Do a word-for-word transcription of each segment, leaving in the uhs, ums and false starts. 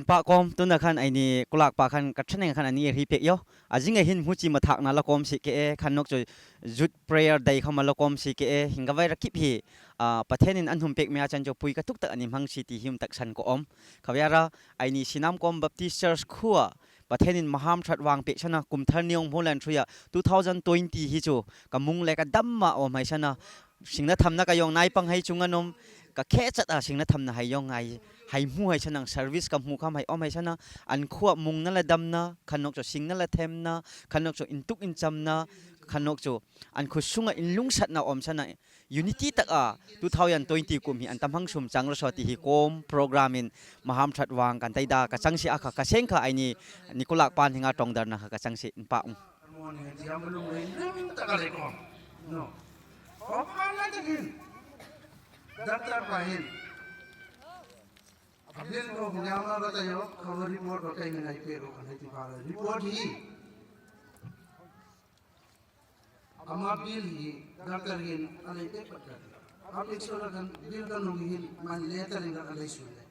Pahkawm, tuna khan aini kulakpa khan kathaneng khan aini ripek io. Ajing a hin hmuchi mathakna la kawm si ke e, khan nok chu youth prayer dai kham a la kawm si ke e, hingkawai rakip hi, a, Pathenin an hum pek mei a chan chu pui katuk tak anin hmang si ti hi um taksan ka om. Khawiara, aini Sinam Kawm Baptist Church khua, Pathenin maham that wang pek chana, kum thar ni ong hmu lan thuia, two thousand twenty hi chu, ka mung le ka dam ma om hai chana, singna thamna ka yong nai pang hai chunga nom, ka khe chat a singna thamna hai yong hai, hai hmu hai chanang service ka hmu kham hai om hai chana, an khua mungna le damna, khan nok chu singna le themna, khan nok chu intuk inchamna, khan nok chu an khu sunga inlungsatna om chana, unity tak a two thousand twenty kum hi an tam hang sum chang ro so ti hi kawm program in maham that wang kan taida ka chang si a kha ka seng kha aini, ni kulakpan hinga tongdarna kha ka chang si in pa ung. Harmony, dia malung rin, rin, taka le ko. No. Opa na tigin. Doctor pa hin. Abin ko, kunyama ka tayo, cover report ko kay na ipero, kan iti para. Report hi. Ama bill hi, doctor hin, alay te pat ka. Apik so na kan, bill kan nung hin, man letter hin kan alay sule.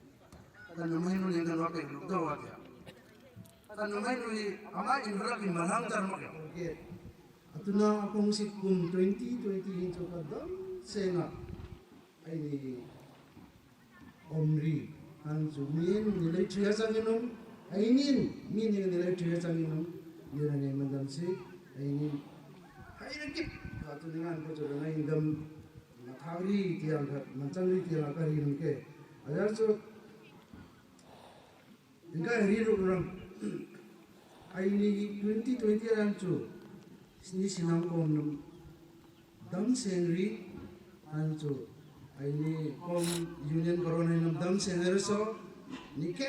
Kan numay nung hin kan wapik luk daw wapik. Kan numay nung hin, ama in wrap in manang tar mo kya. Okay. Atuna akong si kum twenty twenty hin so ka dam senga. Aini omri. An chu min ni lai thia sang inum. Ainin min ni lai thia sang inum. Ni la ni mandam si. Ainin. Hai rakip. Atu ni ngan ko chu la ngai dam. Mathari tiang ka, mancang ri tiang ka ri nung ke. Ayar chu. Ingka ri ru rang. Aini twenty twenty an chu. Ni Sinam Kawm num. Dam seng ri, an chu, aini kawm union corona inam dam seng ri so, ni ke,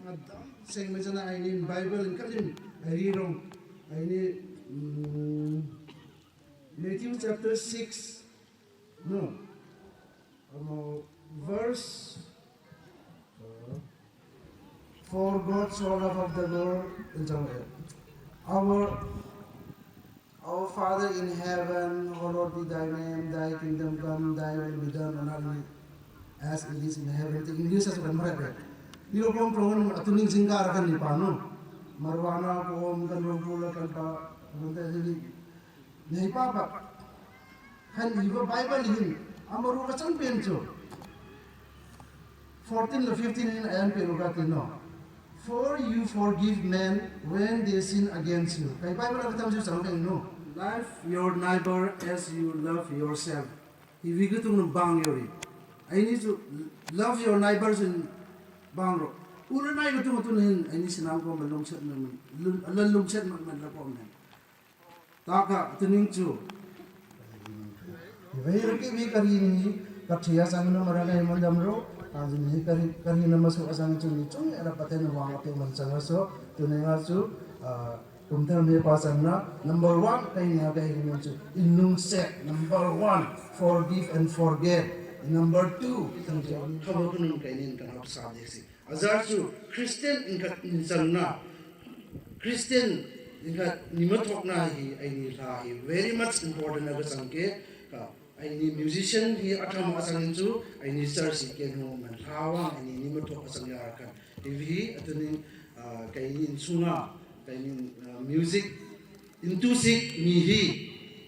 a dam seng me chana aini Bible in kalim, ari rong, aini, mm, Matthew chapter six, no, amo, verse, uh, for God so loved the world, in some way. Our, Our Father in heaven, hallowed be thy name, thy kingdom come, thy will be done on earth as it is in heaven. Te English a so kan mara pe. Iro pong pong atu ning singkar kan ni pano. Marwana ko om kan rong pula kan pa, kan ta ni. Nei papa. Han iba Bible hin, amaru ka chang pen chu. Fourteen la fifteen hin ayan pe ruga tino. For you forgive men when they sin against you. Kai Bible ka tam chu chang pen no. Love your neighbor as you love yourself. Iwi ka tung bang yori. Aini chu love your neighbors in bang ro. Ura nai ka tung tun hin aini Sinam Kawm ma lungset man, lun, lungset man man la ko men. Taka, atu ning chu. Iwei raki iwi kari ni, kathia sang na mara ngai mandam ro, a, ni kari, kari na masu asang chu ni chung, era Pathen wang ape man sang so, tuni nga chu, a, kumthar me pa sang na, number one, kai na kai ni chu, inung se, number one, forgive and forget. Number two, itang chu, kamu kunung kai ni kan hap sa de si. Azar chu Christian ingkat insangna, Christian ingkat nimathokna hi aini la hi very much important na ka sangke, ka aini musician hi atham asang chu aini church hi ken ho man la wang aini nimathok asang ya kan. Iwi hi atuni, ah, kaini insuna, kaini, ah, music Intusik mi hi,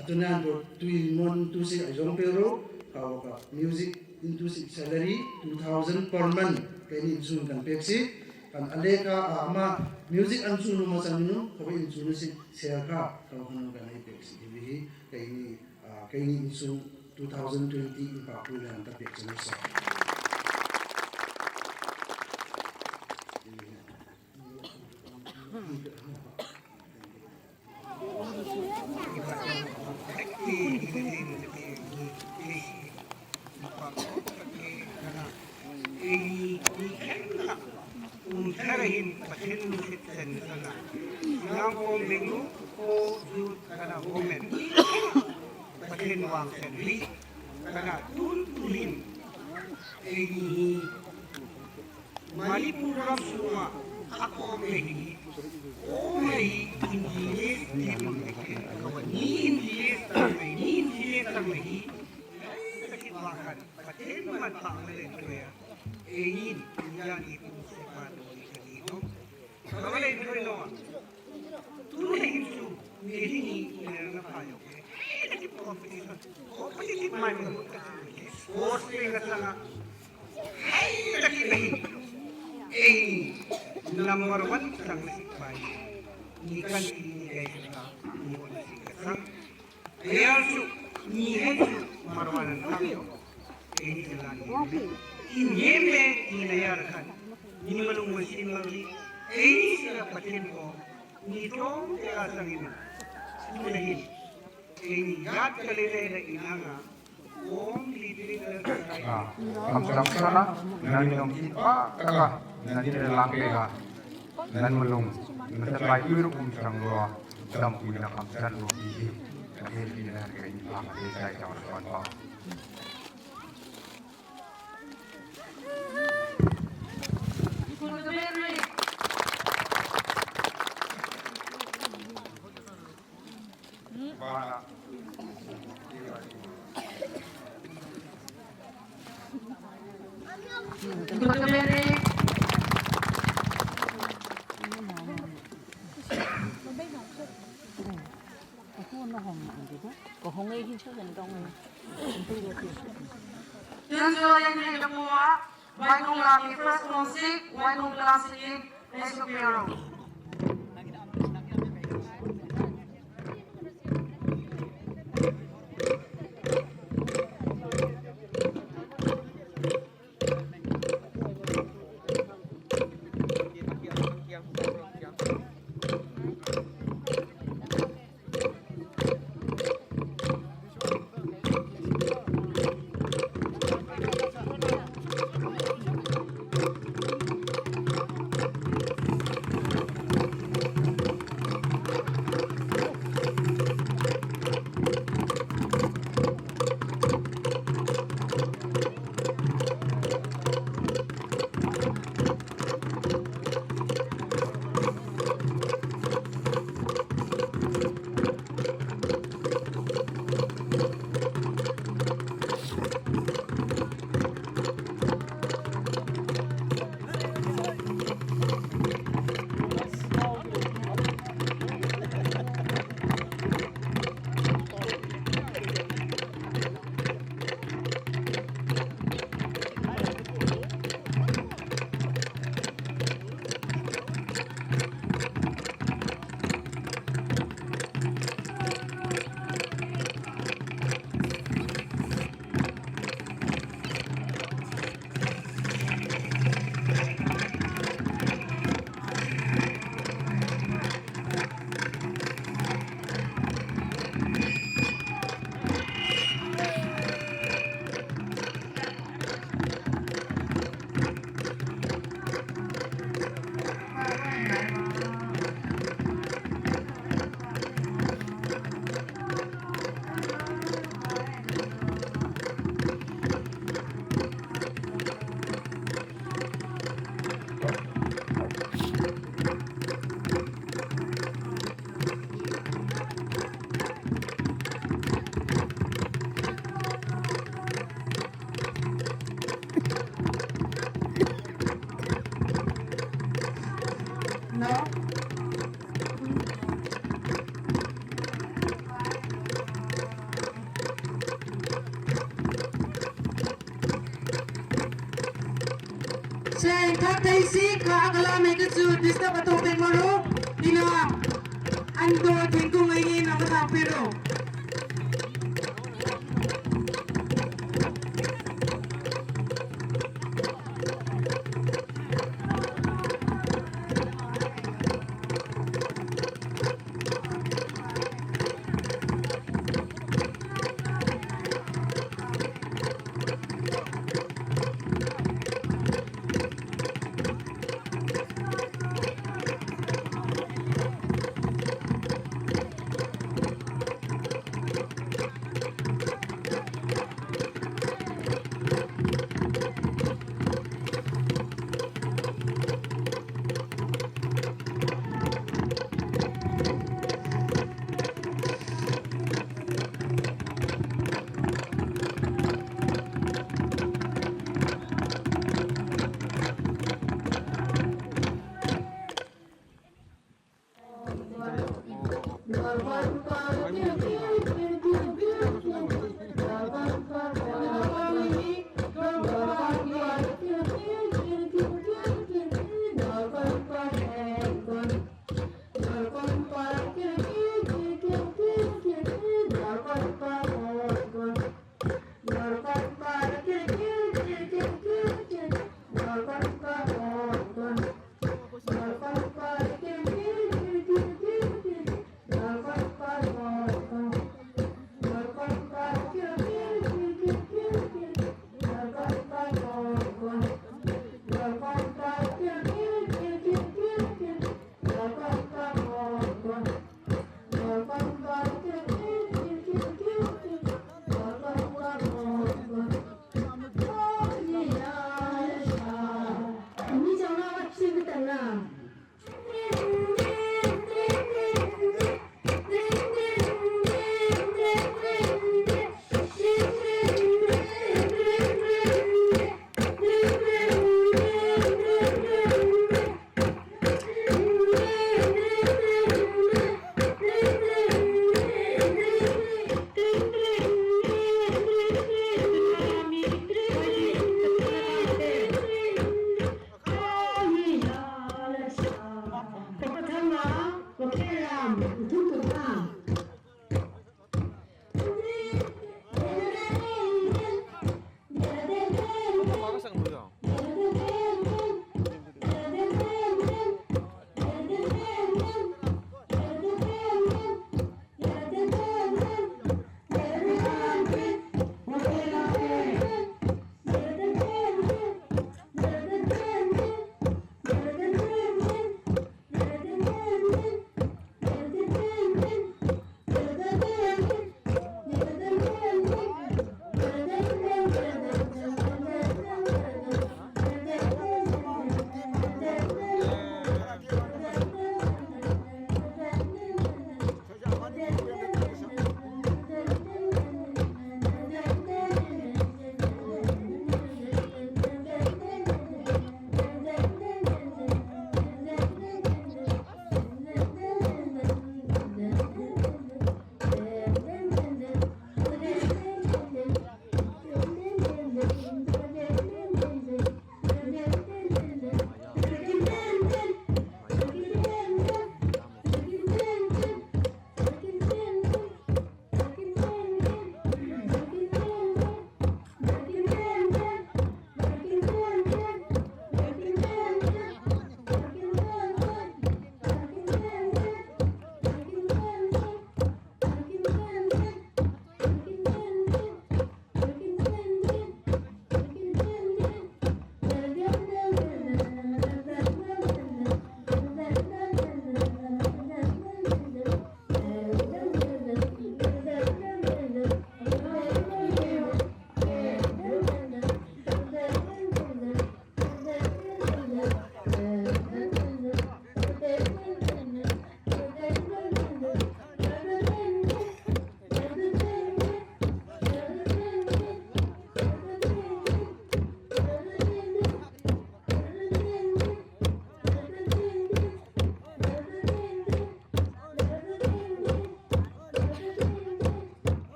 atunan ko tui mon tusik a jong pero, ka waka music intusik salary two thousand per month, kaini insun kan pek si, kan aleka, ah, ama music ansun no masang no, ka insun si sel ka, ka waka no kan ai pek si, iwi hi, kaini, ah, kaini insun two thousand twenty in pa pui lan ta pek si no sa. Pathen wangsen ri, kana tun tuhin, eini hi, Manipur ram sunga, ako mehi, o mehi, English, ni English, tang mehi, ni English, tang mehi, sakit wakan, Pathen man pang le tuya, eini, yan ipu sepan, Ngeni ni, eh, na payo. Competitive, competitive minded. Sports pe nga sanga. Hay, lagi na hin. Eh, number one sang na sikbay. Ni kan ini guys na, ni wala sikasang. Kaya su, ni hen su, marwanan kami. Eh, ni sila ni. Ini me, ini yar kan. Ini malung masin lagi. Eh, ini sila patin ko. Ni tong kaya sang ini. Ini lagi. Ini yat kalele na inanga. Ah, kamsang sana, nani nong tipa, taka, nani nong langke ka, nani malung, nasa kai kuru kumsang loa, tampu ina kamsang loa, ihi, kakil ina kai ina, kai ina, kai ina, kai ina. Waingung Lami First Council, Waingung Class Lead, Nesu Piero. Seng, ka taisi, ka akala me ka su, disturb ato pek maro, ina, ando, tingkung ai, ina, mata pero.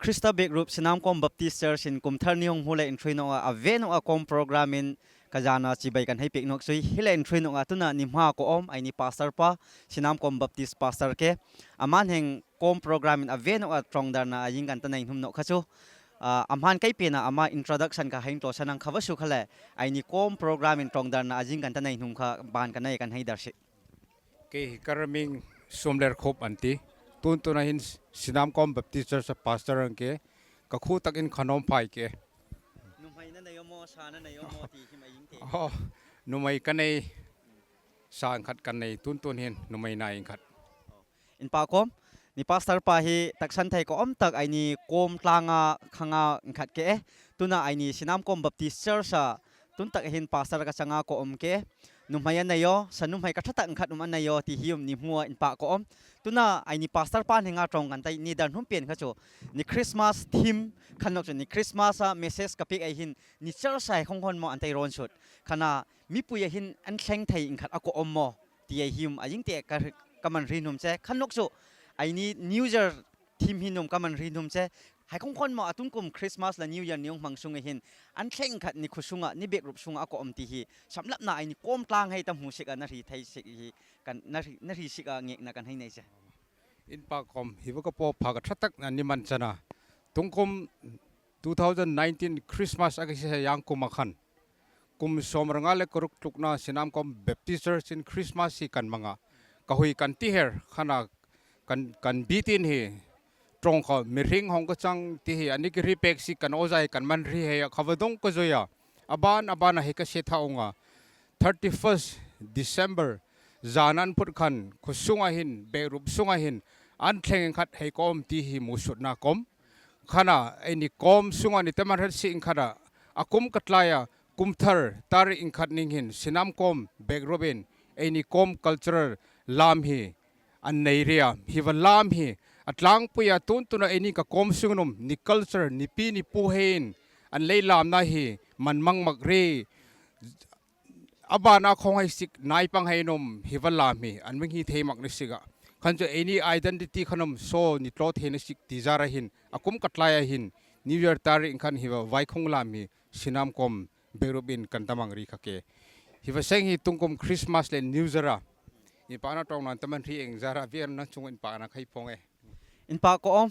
Krista Bekrup Sinamkom Baptist Church in kumthar ni hung hmu leh inthruinok a, a venok a kom program in ka jana chibai kan hei pek nok chu i hi leh inthruinok a, tuna ni hma ko om, aini pastor pa, Sinamkom Baptist pastor ke. Aman heng kom program in a venok a trawngdarna a jing kan tana inhum nok kha chu. Ah, aman kei pena ama introduction ka hei intlosang kha va su kha leh, aini kom program in trawngdarna a jing kan tana inhum kha ban ka nei kan hei dar si. Kei hi ka raming Sumlerkhup an ti. Tuntun a hin Sinamkom Baptist Church a pastor ang ke. Ka khu tak in khanom phai ke. Numei na nei o maw, sa na nei o maw, ti him a jing te. Oh, numei ka nei, sa ang khat ka nei, tuntun hin numei na ang khat. Inpah ko om, ni pastor pa hi taksan thei ko om tak aini kom tlanga khanga ang khat ke e. Tuna aini Sinamkom Baptist Church a tun tak hin pastor ka changa ko om ke. Numei a nei o, sa numei ka tha tak ang khat um a nei o, ti hi um ni hmu a inpah ko om. Tuna aini pastor pa henga trong kan tei ni dar hnum pen kha chu. Ni Christmas theme, khan nok chu ni Christmas a message ka pek a hin, ni church a hi khong hon maw an tei ron sut. Khana mipui a hin an thleng thei ang khat a ko om maw, ti a hi um a jing te ka, ka man hri hnum che. Khan nok chu aini New Year theme hi num ka man hri hnum che. Hai khong hon maw a tun kum Christmas le New Year ni hung hmang sung a hin, an thleng khat ni khu sunga, ni Bekrup sunga a ko om ti hi. Samlapna aini kom tlang hei ta hmu sik a na hri thei sik hi, kan na hri, na hri sik a ngekna kan hei nei che. Inpah ko om, hi va ka po pha ka tha tak na ni man chana. Tung kum two thousand nineteen Christmas a ka si sa yang kum a khan. Kum som ranga le ka ruk tlukna Sinamkom Baptist Church in Christmas hi kan mang a. Ka hui kan ti her, khana kan, kan bitin hi. Trong kha mi hring hong ka chang ti hi, ani ki hri pek si kan ojai kan man hri hei a kha va dong ka zoi a. Aban, aban a hi ka se tha ong a. Thirty-first December, jan an phut khan, khu sunga hin, Bekrup sunga hin, an thleng khat hei ko om ti hi mu sutna ko om. Khana, aini kom sunga ni te man hrat si ang khat a, a kum ka tlai a, kumthar, tarik ang khat ning hin, Sinamkom Bekrup in, aini kom cultural lam hi, an nei ri a, hi va lam hi, a tlangpui a tuntun a aini ka kom sung num, ni culture, ni pi, ni pu hein, an lei lamna hi, man mang mak ri, Abana khong hai sik nai pang hai nom hi va lam hi, an ming hi thei mak ni sik a. Khan chu aini identity khan om so ni tlo thei ni sik ti zara hin, a kum ka tlai a hin, New Year tarik khan hi va vai khong lam hi, Sinamkom Bekrup in kan tamang ri kha ke. Hi va seng hi tungkum Christmas le New Year a. Inpakna tong nan taman ri eng zara vian na chung inpakna khai phong e. Inpak ko om.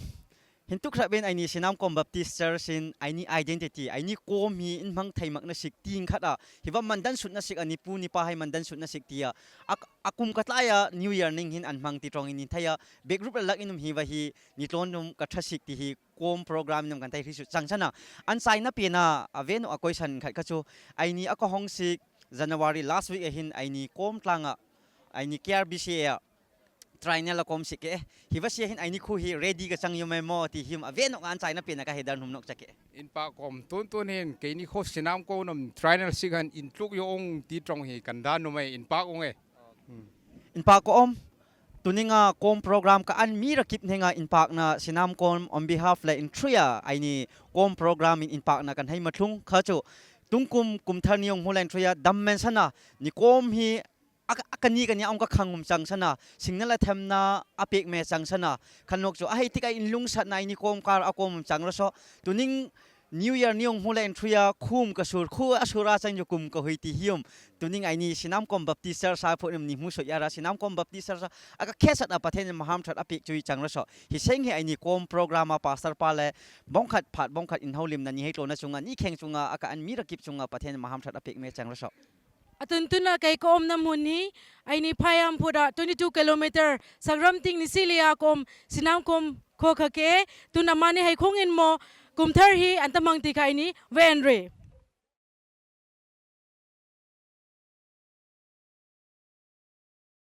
Hin tuk hrap in aini Sinamkom Baptist Church in aini identity, aini kom hi in hmang thei mak na sik ting khat a. Hi va mandan sut na sik a ni pu ni pa hai mandan sut na sik ti a. A, a kum ka tlai a New Year ning hin an hmang ti trong in hin thei a. Bekrup la lak in um hi va hi ni tlon um ka tha sik ti hi kom program in um kan thei ri sut chang chana. An chai na pi na a ven a koi san khat ka chu. Aini a ka hong sik January last week a hin aini kom tlang a. Aini K R B C A a. Trainal a kom sik e. Hi va sia hin aini khu hi ready ka chang yo me mo ti him a ve nok an chai na pi na ka he dan hum nok chak e. Inpak ko om tuntun hin keini khu Sinamkom nom trainal sik han in tluk yo ong ti trong hi kan dan nom e inpak ong e. Inpak ko om. Tuning a kom program ka an mi ra kip hneng a inpakna Sinamkom on behalf le in three a aini kom program in inpakna kan hei ma thlung kha chu. Tungkum kum thar ni ong hmu le in three a dam men sana ni kom hi a ka, a ka ni ka ni a ong ka khang um chang sana, singna la themna a pek me chang sana, khan nok chu a hei tik a in lungsatna aini kom kar a kom um chang ra so, tuning New Year ni ong hmu le in three a khum ka sur, khu a sur a chang ju kum ka hui ti hium, tuning aini Sinamkom Baptist Church a phu nim ni hmu so ya ra Sinamkom Baptist Church a ka khesat a Pathen maham that a pek chu i chang ra so, hi seng hi aini kom program a pastor pa le bong khat phat bong khat in hau lim na ni hei tlo na chunga ni kheng chunga a ka an mi ra kip chunga Pathen maham that a pek me chang ra so. A tuntun a kei ka omna mun hi, aini phai am phut a twenty-two kilometer, Sagram ting ni sili a ka om, Sinamkom kho kha ke, tun a mani hai khong in mo, kum thar hi, an ta mang ti kha aini, ven re.